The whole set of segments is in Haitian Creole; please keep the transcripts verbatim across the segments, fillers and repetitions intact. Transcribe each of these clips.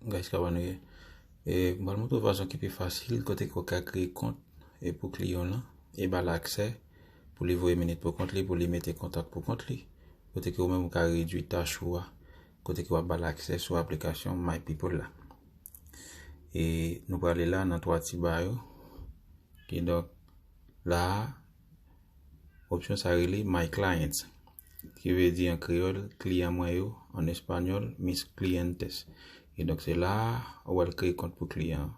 Guys, kòman nou ye? E, m pral montre w fason ki pi fasil kote ke w ka kreye kont e pou kliyan w lan e ba l aksè pou li voye minit pou kont li, pou li mete kontak pou kont li, kote ke ou menm ou ka redui tach ou a, kote ke w ap ba l aksè sou aplikasyon My People la. E nou prale la nan twa ti ba yo. Kidonk, la a, opsyon sa rele My Clients, ki vle di an kreyòl, kliyan mwen yo, an espanyòl, mis clientes. Kidonk, se la a ou al kreye kont pou kliyan an.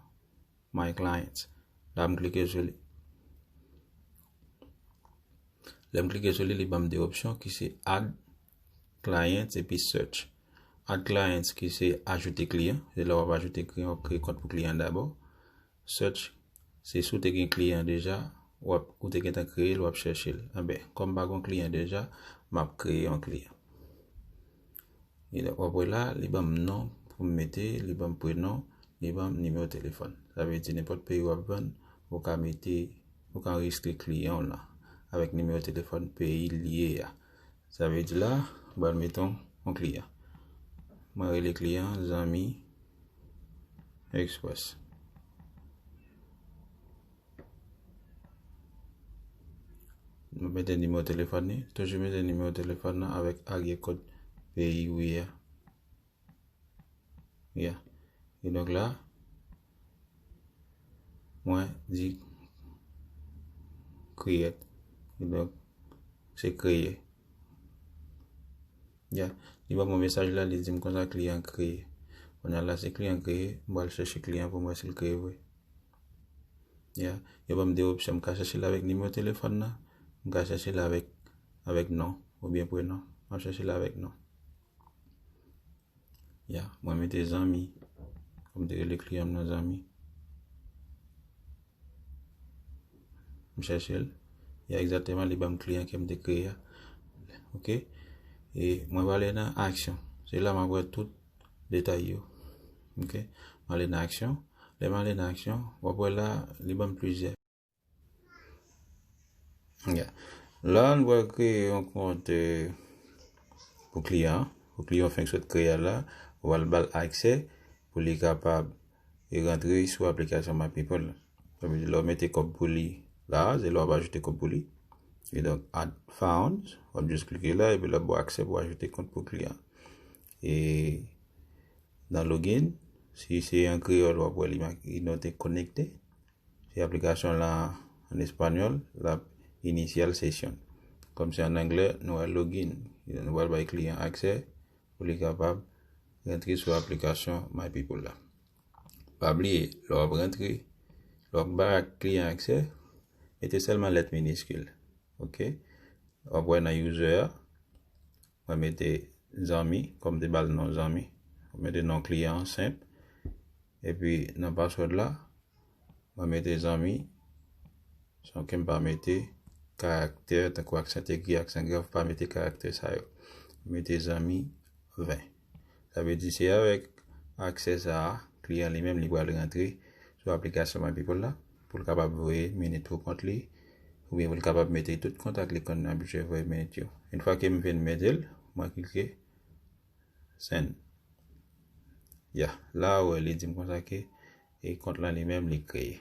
My Clients. La, m klike sou li. Lè m klike sou li, li ban m de opsyon ki se Add Clients epi Search. Add Clients ki se ajoute kliyan. Se lè w ap ajoute kliyan, w ap kreye kont pou kliyan dabò. Search, se si w te gen kliyan deja, w ap, ou te gentan kreye l, w ap chèche l. Anben, kòm m pa gen kliyan deja, m ap kreye yon kliyan. E w ap wè la, li ban m non pou m mete, li ban m prenon, li ban m nimewo telefòn. Sa vle di nenpòt peyi w ap vann, ou ka mete, ou ka anrejistre kliyan w lan avèk nimewo telefòn peyi l ye a. Sa vle di la, m pral mete yon, yon kliyan. Mwen rele kliyan Zanmi Express. Mwen mete nimewo telefòn li, toujou mete nimewo telefòn nan avèk aryè kòd peyi w ye a. Yeah. E donk la, mwen di create. E donk, se kreye. Yeah. Li ban mwen mesaj la, li di m konsa kliyan kreye. Kounye a la, se kliyan kreye, m pral chèche kliyan pou m wè si l kreye vre. Yeah. Yo ban m de opsyon, m ka chèche l avèk nimewo telefòn nan, m ka chèche l avèk, avèk non, oubyen prenon. M ap chèche l avèk non. Ya, mwen mete Zanmi. Kòm m te rele kliyan m nan Zanmi. M chèche l. Ya, egzakteman, li ban m kliyan ke m te kreye a. Oke? E mwen prale nan aksyon. Se la m ap wè tout detay yo. Oke? M ale nan aksyon. Lè m ale nan aksyon, w ap wè la, li ban m plizyè. Ya. La, nou pral kreye yon kont, eh, pou kliyan an. Pou kliyan w fenk sot kreye a la, ou pral ba l aksè pou li kapab rantre sou aplikasyon My People la. Sa vle di, lè w mete kòb pou li la, se lè w ap ajoute kòb pou li. E donk, add funds, w ap jis klike la, epi l ap ba w aksè pou ajoute kont pou kliyan. E nan login, si se an kreyòl, w ap wè li mak-, li note konekte. Se aplikasyon la an espanyòl, l ap initial session. Kòm se an anglè, nou wè login. Nou pral bay kliyan aksè pou li kapab rantre sou aplikasyon My People la. Pa bliye, lè w ap rantre, lè w ap bay kliyan aksè, mete sèlman lèt miniskil. Oke? W ap wè nan user a, mwen mete Zanmi, kòm m te ba l non Zanmi. Mwen mete non kliyan an senp. Epi nan password la, mwen mete Zanmi. San ke m pa mete karaktè, tankou aksan aigu, aksan grav, pa mete karaktè sa yo. Mete Zanmi ven. Sa vle di se avèk aksè sa a, kliyan li menm li pral rantre sou aplikasyon My People la, pou l kapab voye minit pou kont li, oubyen pou l kapab mete tout kontak li konn abitye voye minit yo. Yon fwa ke m fin mete l, mwen klike send. Ya, la ou wè li di m konsa ke e kont lan li menm li kreye.